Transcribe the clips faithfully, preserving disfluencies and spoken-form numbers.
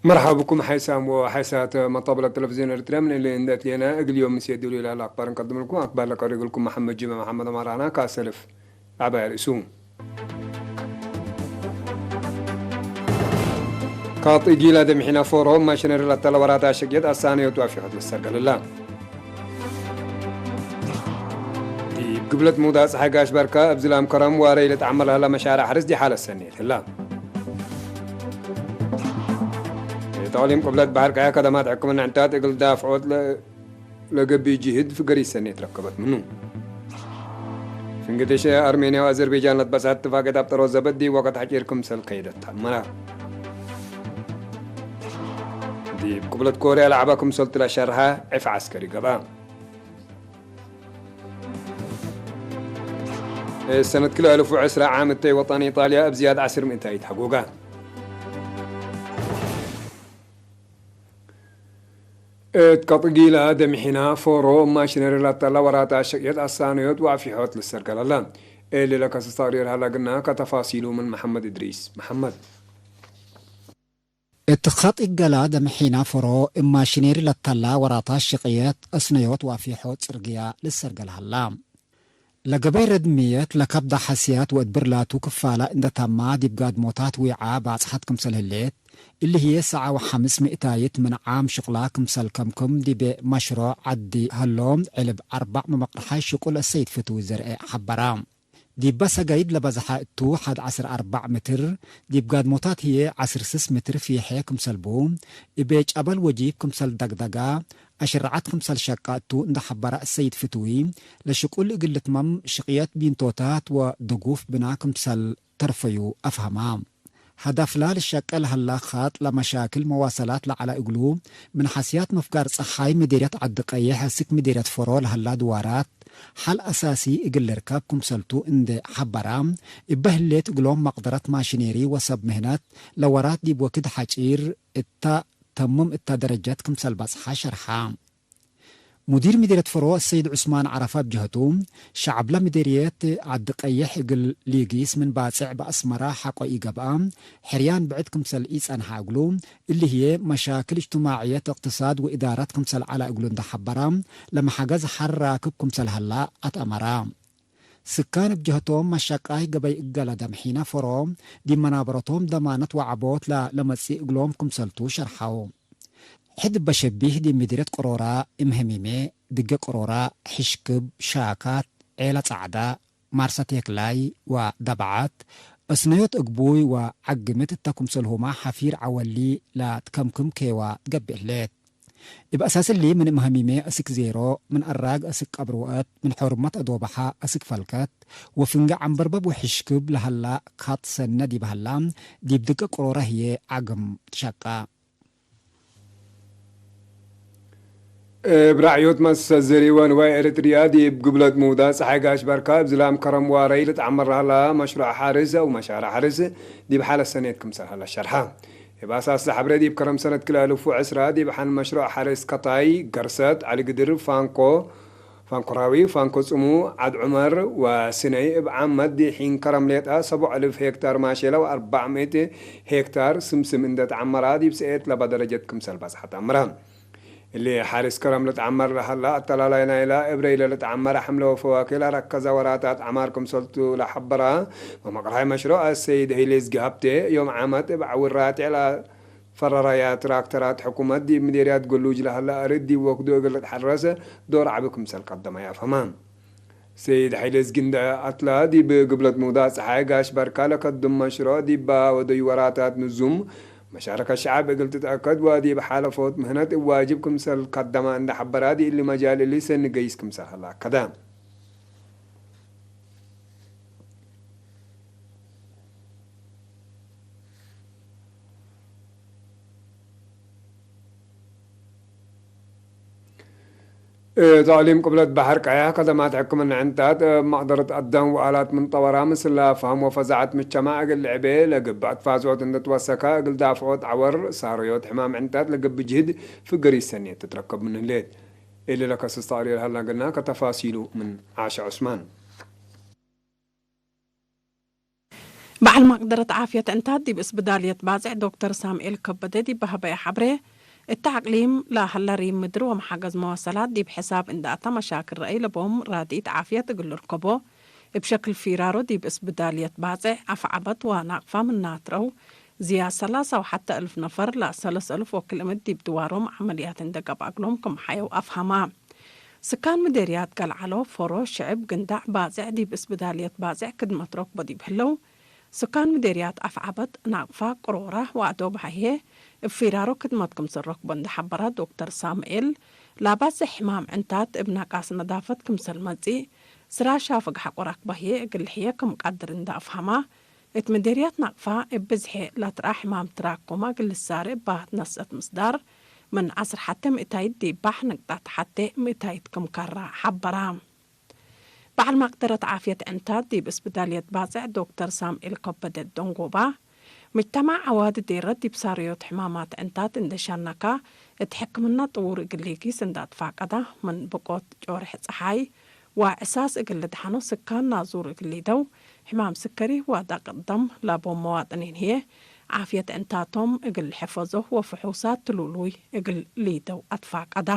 መርሐባ ብኩም ሐይሳም ወሐይሳት መጣብለት ተለፍዝዮን ኤርትርያ፣ ምን እሊ እንዴ እትሌነ እግል ዮም ምስየ ዱሉይ ለህለ አክባር እንቀድምልኩም። አክባር ለቀርእ እግልኩም መሐመድ ጅምዐ መሐመድ ዐማር አና። ከአሰልፍ አዕባይ አርእሱ። ካጢ ጊላ ደምሒና ፎሮ ማሽነሪ ለተለ ወራታ ሽቅየት አሳነዮት ዋፊሖት ልሰርገለላ። ዲብ ግብለት ሙዳ ጸሓይ ጋሽ በርካ እብ ዝላም ከረም ዋረይ ልትዓመር ለህላ መሻርዕ ሐርስ ዲብ ሓለት ሰኔት ህላ። እት አቅሊም ቅብለት በሐር ቀያ ከደማት ሕክምና ዕንታት እግል ዳፍዖት ለ-፣ ለገብእ ጅህድ ፍገሪት ሰኔት ረከበት ምኑ። ፍንግትሽ አርሜንያ ወአዘርቤጃን ለትበጻሐት እትፋቅየት አብጠሮ ዘበጥ ዲብ ወቅት ሐጪር ክምሰል ከይደት ተአመረ። ዲብ ቅብለት ኮርያ ለዐበ ክምሰልቱ ለሸርሐ ዕፍ ዐስከሪ ገብአ። ሰነት ክልኤ አልፍ ወዕስራ ዓም እተይ ወጠን ኢጣልያ እብ ዝያድ ዐስር ምእታይት ሐጎጋ። እት ቀጥጊላ ደምሒና ፎሮ ማሽነሪ ላታላ ወራታ ሸቅየት አሳነዮት ወአፊሖት ልሰርገለላ። እሊ ለከሰስ ተቅሪር ሀላ ግና ከተፋሲሉ ምን መሐመድ እድሪስ መሐመድ። እት ኸጥ እገላ ደምሒና ፎሮ እብ ማሽኔሪ ለተላ ወራታት ሽቅየት፣ እስነዮት ወአፊሖት ጽርግያ ልሰርገል ሀላ። ለገበይ ረድምየት ለከብዳ ሐስያት ወእት ብርላቱ ክፋላ እንደ ታማ ዲብ ጋድሞታት ዊዓ ባጽሐት ክምሰል ህሌት፣ እሊ ህዬ ሰዓ ወሐምስ ምእታይት ምን ዓም ሽቅላ ክምሰል ከምክም ዲብ መሽሮዕ ዐዲ ሀሎ ዕልብ አርባዕ መመቅርሓይ ሽቁል አሰይድ ፍትዊ ዘርኤ ሐበራ። ዲበ ሰገይድ ለበዝሐ እቱ ሐድ ዐስር አርባዕ ምትር፣ ዲብ ጋድሞታት ህዬ ዐስር ስስ ምትር ፊሐ ክምሰል ቡ፣ እቤ ጨበል ወጂብ ክምሰል ደግደጋ፣ አሽረዓት ክምሰል ሸቃ እቱ እንደ ሐበረ አሰይድ ፍትዊ፣ ለሽቁል እግል ልትመም ሽቅየት ቢንቶታት ወድጉፍ ብና ክምሰል ተርፈዩ አፍሀማ። ሀዳፍላ ልሸቀ ለሀላ ኻጥ ለመሻክል መዋሰላት ለዐለ እግሉ፣ ምን ሐስያት ምፍጋር ጸሓይ ምዲርየት ዐዲ ቀይሕ አስክ ምዲርየት ፎሮ ለሀላ ድዋራት ሐል አሳሲ እግል ልርከብ ክምሰልቱ እንዴ ሐበራ፣ እበ ህሌት እግሎም መቅደረት ማሽኔሪ ወሰብ ምህነት ለወራት ዲብ ወክድ ሐጪር እተ ተምም እተ ደረጀት ክምሰል በጽሐ ሸርሐ። ሙዲር ምዲርየት ፈሮ ሰይድ ዑስማን ዐረፋ እብ ጀህቱ፣ ሸዐብለ ምዲርየት ዐዲ ቀይሕ እግል ሊጊስ ምን ባጽዕ በአስመራ ሐቆ ኢገብአ፣ ሕርያን ብዕድ ክምሰል ኢጸንሐ እግሉ፣ እሊ ህዬ መሻክል እጅትማዕየት፣ እቅትሳድ ወእዳራት ክምሰል ዐለ እግሉ እንደ ሐበራ፣ ለመሐገዝ ሐር ራክብ ክምሰል ሀላ አትአመራ። ስካን እብ ጀህቶም መሸቃይ ገበይ እገለ ደምሒነ ፈሮ፣ ዲብ መናበረቶም ደማነት ወዐቦት ለ-፣ ለመጽእ እግሎም ክምሰልቱ ሸርሐው። ሕድ እበ ሸቢህ ዲብ ምዲርየት ቅሮራ፣ እም ህሚሜ፣ ድጌ ቅሮራ፣ ሕሽክብ፣ ሻካት፣ ዔለ ጸዕዳ፣ ማርሰ ቴክላይ ወደብዓት፣ እስነዮት እግቡይ ወዐግምት እተ ክምሰልሁመ ሐፊር ዐወሊ ለትከምክም ኬዋ ትገብእ ህሌት። እብ አሳስ እሊ፣ ምን እም ሀሚሜ አስክ ዜሮ፣ ምን አራግ አስክ ቀብር ወአት፣ ምን ሖርመት አዶበሐ አስክ ፈልከት፣ ወፍንገ ዐንበርበብ ወሕሽክብ ለሀላ ካት ሰነ ዲብ ሀላ፣ ዲብ ድጌ ቅሮራ ህዬ ዐግም ትሸቃ። እብ ራዕዮት መሰል ዘሪ ወንዋይ ኤረትርያ ዲብ ግብለት ሙዳ ጸሓይ ጋሽ በርካ እብ ዝላም ከረም ዋረይ ልትዐመር ለሀላ መሽሩዕ ሐርስ አው መሻርዕ ሐርስ ዲብ ሐለት ሰኔት ክምሰል ሀላ ሸርሐ። እብ አሳስ ለሐብሬ ዲብ ከረም ሰነት ክልኤ አልፍ ወዕስራ ዲብ ሐን መሽሩዕ ሐርስ ከታይ፣ ገርሰት፣ ዐሊ ግድር፣ ፋንኮ፣ ፋንኮራዊ፣ ፋንኮ ጽሙ፣ ዐድ ዑመር ወስነይ እብ ዓመት ዲብ ሒን ከረም ሌጠ ሰቡዕ አልፍ ሄክታር ማሼለ ወአርበዕ ምእት ሄክታር ስምስም እንዴ ተዐመራ ዲብ ሰኤት ለበ ደረጀት ክምሰል በጽሐት አምረ። እሊ ሐርስ ከረም ልትዐመር ለሀላ አተላላይ ናይላ እብ ረይለ ልትዐመረ ሐምለ ወፈዋኬ ለረከዘ ወራታት ዐማር ክምሰልቱ ለሐበራ መመቅርሐይ መሽሩዕ አሰይድ ሀይሌዝጊ ሀብቴ፣ ዮም ዓመት እብ ዐውል ራቴዕ ለፈረረያ ትራክተራት ሕኩመት ዲብ ምዴርያት ገሉጅ ለሀለ አርድ ዲብ ወክዱ እግል ልትሐረስ ዶር ዐቢ ክምሰል ቀደመ ያፍሀመ። ሰይድ ሐይሌዝጊ እንዴ አትላ፣ ዲብ ግብለት ሙዳእ ጸሓይ ጋሽ በርካ ለከድም መሽሩዕ ዲብ ወደዩ ወራታት ንዙም መሻረከት ሸዐብ እግል ትትአከድ ወዲብ ሓለፎት ምህነት እብ ዋጅብ ክምሰል ከደመ እንዴ ሐበራ፣ ዲብ እሊ መጃል እሊ ሰኒ ገይስ ክምሰል ሀለ አከደ። እት አቅሊም ቅብለት በሐር ቀያሕ ከደማት ሕክምነ ዕንታት እብ መቅደረት አዳም ወአላት ምን ጠወራ ምስል ለአፍሀም ወፈዛዐት ምጅተማዕ እግል ልዕቤ ለገብእ አትፋዝዖት እንዴ ትወሰከ፣ እግል ዳፍዖት ዐወር ሳረዮት ሕማም ዕንታት ለገብእ ጅህድ ፍገሪት ሰኔት ትትረከብ ምን ህሌት። እሊ ለከስስ ተቅሪር ሀላ ግና ከተፋሲሉ ምን ዓሸ ዑስማን። በዐል መቅደረት ዓፍየት ዕንታት ዲብ እስብዳልየት ባጽዕ ዶክተር ሳምኤል ከበደ ዲብ በሀበየ ሐብሬ፣ እት አቅሊም ለሀለ ሪም ምድር ወመሓገዝ መዋሰላት ዲብ ሕሳብ እንደ አተ መሻክል ረአይ ለቦም ራድኢት ዓፍየት እግል ልርከቦ፣ እብ ሸክል ፊራሮ ዲብ እስብዳልየት ባጽዕ አፍዓበት ወናቅፋ ምን ናትረው ዝያድ ሰላሳ ወሐተ እልፍ ነፈር ለሰለስ እልፍ ወክልእምት ዲብ ድዋሮም ዐመልያት እንደ ገብአ እግሎም ክም ሐየው አፍሀማ። ስካን ምዴርያት ገልዓሎ፣ ፎሮ፣ ሽዕብ፣ ግንዳዕ፣ ባጽዕ ዲብ እስብዳልየት ባጽዕ ክድመት ረክቦ ዲብ ህለው፣ ስካን ምዴርያት አፍዓበት፣ ናቅፋ፣ ቅሮራ ወአዶብሐ ህዬ እብ ፊራሮ ክድመት ክምሰል ረክቦ እንዴ ሐበረ ዶክተር ሳምኤል፣ ለአባጽሕ ሕማም ዕንታት እብ ነቃስ ነዳፈት ክምሰል መጽእ፣ ስራ ሻፍግ ሐቆ ራክበ ህዬ እግል ልሕዬ ክም ቀድር እንዴ አፍሀማ፣ እት ምዴርያት ናቅፋ እብ ብዝሒ ለትረአ ሕማም ትራኩመ እግል ልሳሬ እባ ትነስአት ምስዳር፣ ምን ዐስር ሐቴ ምእታይት ዲብ ባሕ ንቅጣት ሐቴ ምእታይት ክም ከረ ሐበረ። በዐል መቅደረት ዓፍየት ዕንታት ዲብ እስብዳልየት ባጽዕ ዶክተር ሳምኤል ከበደ ደንጎባ፣ ምጅተማዕ ዐዋዲ ዴረት ዲብ ሳርዮት ሕማማት ዕንታት እንዴ ሸነከ፣ እት ሕክምና ጥዉር እግል ሊጊስ እንዴ አትፋቀደ፣ ምን ብቆት ጮርሕ ጸሓይ ወዕሳስ እግል ልድሐኖ፣ ስካን ናዙር እግል ሊደው፣ ሕማም ስከሪ ወደቅት ደም ለቦም መዋጥኒን ህዬ፣ ዓፍየት ዕንታቶም እግል ልሕፈዞ ወፍሑሳት ትሉሉይ እግል ሊደው አትፋቀደ።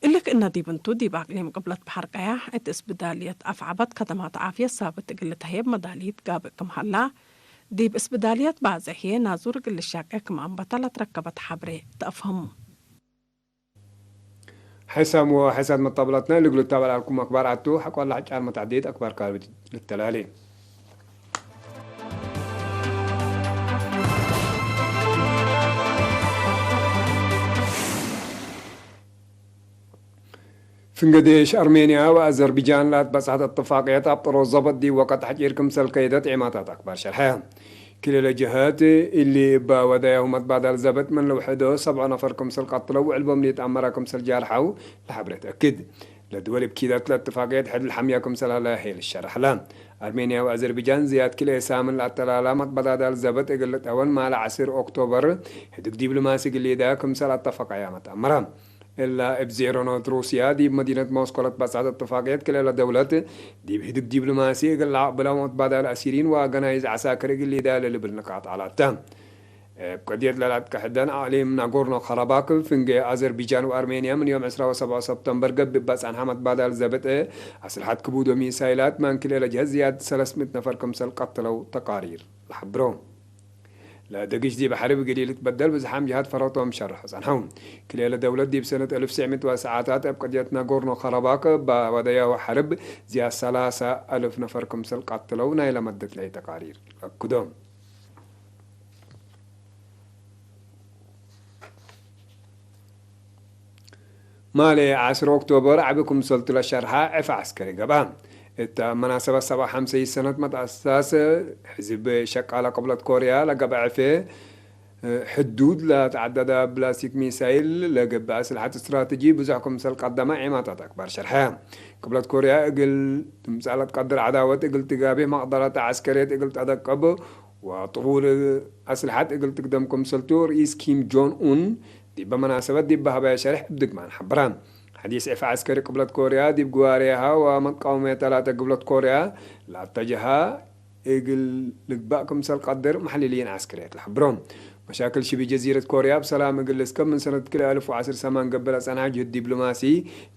እሊ ክእነ ዲብ እንቱ፣ ዲብ አቅሊም ቅብለት በሐር ቀያሕ እት እስብዳልየት አፍዓበት ከደማት ዓፍየት ሳብት እግል ልትሀየብ መዳሊት ጋብእ ክም ሀላ፣ ዲብ እስብዳልየት ባጽዕ ህዬ ናዙር እግል ልሻቄ ክም አንበተ ለትረከበት ሐብሬ ተአፍህም። ሕሳም ወሕሳት መጣብላትና እሊ እግል ልታበል አልኩም አክባር አቱ፣ ሐቆ ለሐጫር መታዕዲት አክባር ካልብ ልተላሌ። ፍንገዴሽ አርሜንያ ወአዘርቢጃን ለአትበጽሐት እትፋቅየት አብጠሮ ዘበጥ ዲብ ወቀት ተሕጪር ክምሰል ከይደት ዔማታት አክባር ሸርሐ። ክልኤ ጀሀት እሊ እበ ወደያሁ መትባዳል ዘበጥ ምን ለውሕዶ ሰብዖ ነፈር ክምሰል ቀትለው ወዕልቦም ለይትአመረ ክምሰል ጃርሐው ለሐብሬ ተአክድ። ለድወል እብ ኪዳት ለእትፋቅየት ሕድ ለሐምያ ክምሰል ሀለ ህዬ ልሸረሕ ለ። አርሜንያ ወአዘርቢጃን ዝያድ ክልኤ ሳምን ለአተላላ መትባዳል ዘበጥ እግል ልትሀወን ማለ ዐስር ኦክቶበር ህድግ ዲብሎማሲ እግል ሊዳ ክምሰል አተፈቀያመ ተአመረ። እላ እብ ዜሮኖት ሩስያ ዲብ መዲነት ሞስኮ ለትበጽሐት እትፋቅየት ክልኤ ደውለት ዲብ ህድግ ዲብሎማሲ እግል ለአቅብለው መትባዳል አሲሪን ወአገናይዝ ዐሳክር እግል ሊዳ ለልብል ንቃጥ ዐላተ። እብ ቅድየት ለለአትቀሕደን አቅሊም ናጎርኖ ካራባክ፣ ፍንጌ አዘርቢጃን ወአርሜንያ ምን ዮም ዕስራ ወሰብዓ ሰብተምበር ገብእ እበ ጸንሐ መትባዳል ዘብጥ አስልሐት ክቡድ ወሚሳይላት ምን ክልኤ ለጀሀት ዝያድ ሰለስ ምእት ነፈር ክምሰል ቀትለው ተቃሪር ለሐብሮ። ለደግሽ ዲብ ሐርብ እግል ኢልትበደል ብዝሓም ጀሃት ፈረቶም ሸርሑ ጸንሐው። ክልኤ ደውለት ዲብ ሰነት አልፍ ወትስዕ ምእት ወሰዓታት እብ ቅድየት ናጎርኖ ካራባክ እበ ወደያሁ ሐርብ ዝያድ ሰላሳ አልፍ ነፈር ክምሰል ቀትለው ናይለ መደት ለህይ ተቃሪር አክዶ። ማሌ ዐስር ኦክቶበር ዐቢ ክምሰልቱ ለሸርሐ ዕፌ ዐስከሪ ገብአ። እተ መናሰበት ሰብዓ ሐምሰይት ሰነት መትአሳስ ሕዝብ ሸቃለ ቅብለት ኮርያ ለገብአ ዕፌ፣ ሕዱድ ለተዐደደ ብላስቲክ ሚሳይል ለገብአ አስልሐት እስትራተጂ ብዙሕ ክምሰል ቀደመ ዔማታት አክባር ሸርሐ። ቅብለት ኮርያ እግል ትምጸእ ለትቀድር ዐዳወት እግል ትጋቤ መቅደረት ዐስከርየት እግል ተደቅብ ወጥቡር አስልሐት እግል ትግደም ክምሰልቱ ርኢስ ኪም ጆን ኡን ዲበ መናሰበት ዲብ ሀበየ ሸሬሕ እብ ድግማን ሐብረ። ሐዲስ ዕፌ ዐስከሪ ቅብለት ኮርያ ዲብ ግዋሬሃ ወመትቃወምየተ ላተ ግብለት ኮርያ ለአተጀሃ እግል ልግባእ ክምሰል ቀድር መሐልልይን ዐስከርየት ለሐብሮ። መሻክል ሽቢ ጀዚረት ኮርያ እብ ሰላም እግል ልስከብ ምን ሰነት ክልኤ አልፍ ወዐስር ሰማን ገብእ ለጸንሐ ጅሁድ ዲብሎማሲ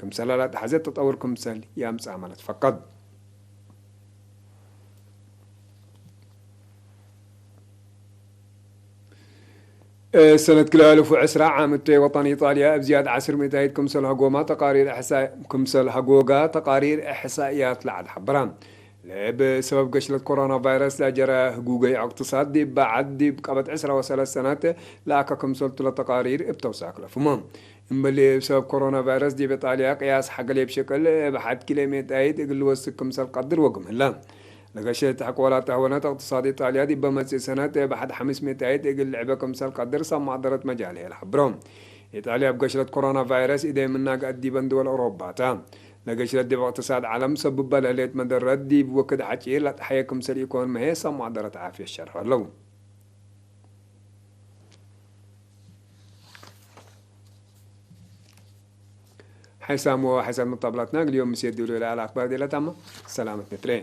ክምሰለ ለአትሐዘ ተጠውር ክምሰል ይአምጽአመ ለትፈቀድ። ሰነት ክልኤ አልፍ ወዕስራ ዓም እተየ ወጠን ኢጣልያ እብ ዝያድ ዐስር ምእታይት ክምሰል ሀጎማ ተቃሪር እሕሳ-፣ ክምሰል ሀጎጋ ተቃሪር እሕሳእያት ለዐድ ሐበራ። ለእብ ሰበብ ገሽለት ኮሮና ቫይረስ ለጀረ ህጉገይ እቅትሳድ ዲብ በዐድ ዲብ ቀበት ዕስራ ወሰለስ ሰነት ለአከ ክምሰልቱ ለተቃሪር እብ ተውሳክ ለፍሞ። እምበሊ እብ ሰበብ ኮሮና ቫይረስ ዲብ ኢጣልያ ቅያስ ሐገሌብ ሽቅል እብ ሐድ ኪሎ ሜታይት እግል ልወስክ ክምሰል ቀድር ወግም ህለ። ለገሸት ሐቆላት ተህወነት እቅትሳድ ኢጣልያ ዲበ መጽእ ሰነት እብ ሐድ ሐምስ ሜታይት እግል ልዕበ ክምሰል ቀድር ሰብ መቅደረት መጃል ህዬ ለሐብሮ። ኢጣልያ እብ ገሽለት ኮሮና ቫይረስ ኢደይ ምናገአት ዲበን ድወል አውሮባ ተ። ለገሽለት ዲብ እቅትሳድ ዐለም ሰብበ ለህሌት መደረት ዲብ ወክድ ሐጪር ለአትሐየ ክምሰል ኢኮን መህዬ ሰብ መቅደረት ዓፍየት ሸርሖ ዐለው። ሐይሳም ወሐይሳት መጣብላትና እግል ዮም ምሴ ዲብሎ ለዐለ አክባር ዴለ ታመ ሰላመት ንትረኤ።